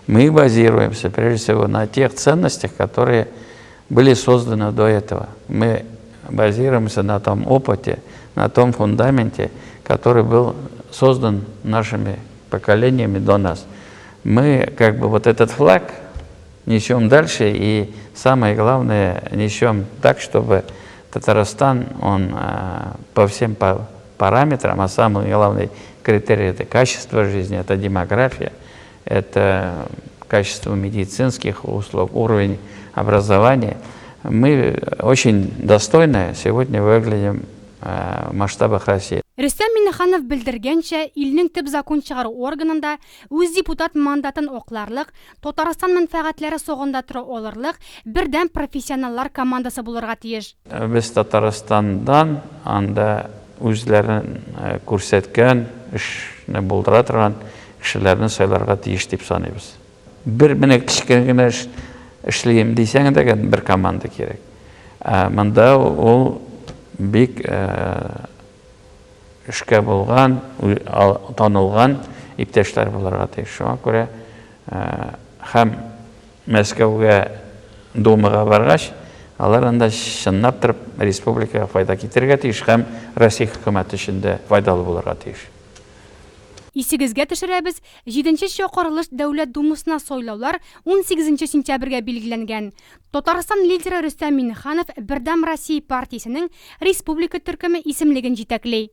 Мы базируемся, прежде всего, на тех ценностях, которые были созданы до этого. Мы базируемся на том опыте, на том фундаменте, который был создан нашими поколениями до нас. Мы как бы вот этот флаг несем дальше и, самое главное, несем так, чтобы Татарстан, он по всем параметрам, а самый главный критерий – это качество жизни, это демография, это качество медицинских услуг, уровень образования. Мы очень достойно сегодня выглядим в масштабах России. Рөстәм Миңнеханов белдергәнчә, илнең төп закон чыгару органында үз депутат мандатын акларлык, Татарстан мәнфәгатьләре сагында тора алырлык бердәм профессионаллар командасы булырга тиеш. Без Татарстаннан анда үзләрен күрсәткән, эшне булдыра торган кешеләрне сайларга тиеш дип саныйбыз. Бер менә кечкенә генә эш эшлим дисәң дә бер команда кирәк. Ә монда ул бик эшкә булган, танылган иптәшләр булырга тиеш. Шуңа күрә һәм Мәскәүгә Думага баргач, алар анда чынлап торып республикага файда китерергә тиеш һәм Россия хөкүмәте өчен дә файдалы булырга тиеш. Исегезгә төшерәбез, җиденче чакырылыш Дәүләт Думасына сайлаулар унсигезенче сентябрьгә билгеләнгән. Татарстан лидеры Рөстәм Миңнеханов Бердәм Россия партиясенең республика төркеме исемлеген җитәкли.